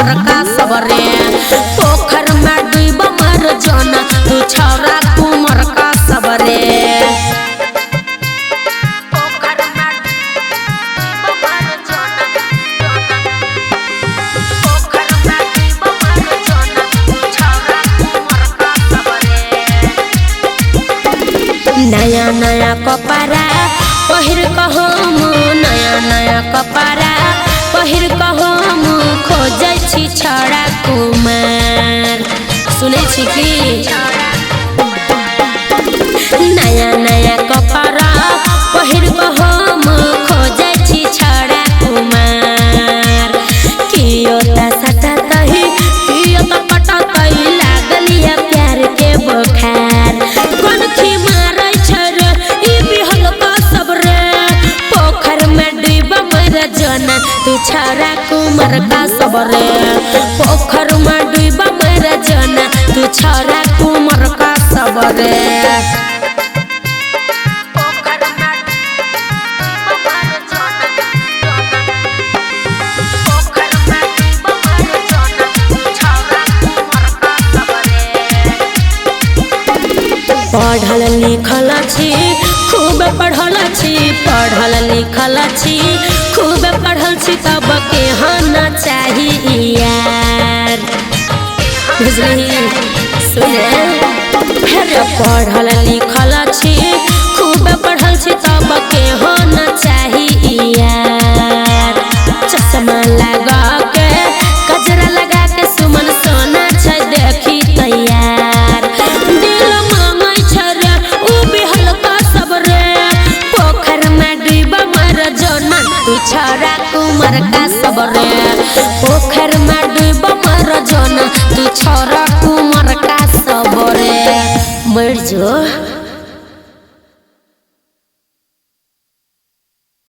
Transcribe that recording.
कुमर का सबरे। पोखर में डूब मर जाना तू छौरा कुमर का सबरे। नया नया कपड़ा पहिर कहो, नया नया कपड़ा पहिर कहो, खोजै छी छौरा कुमार। सुनै छी की नया नया कपड़ा पहिर कहो, खोजै छी छौरा कुमार। कियो त सटतही कियो त पटतही, लागल या प्यार के बोखार। कनखी मारै छै रे ई बिहल का सब रे, पोखर में डूब मर जाना तू छौरा कुमर का सब रे। पोखर में डूब मर जाना तू छौरा कुमर का सब रे। पढ़ल लिखल छी खूब पढ़ल छी, पढ़ल लिखल छी खूब पढ़ल छी, तब केहन चाही यार। बुझली सुने अरे पढ़ल लिखल छी खूब पढ़ल छी, तब केहन चाही यार। चश्मा लगा के कजरा लगा के सुमन सोना छै देखी तैयार। दिल मांगै छै रे उ बिहल का सब रे, पोखर में डूब मर जाना तू छौरा कुमर का सब रे। पोखर में डूब मर जाना तू छौरा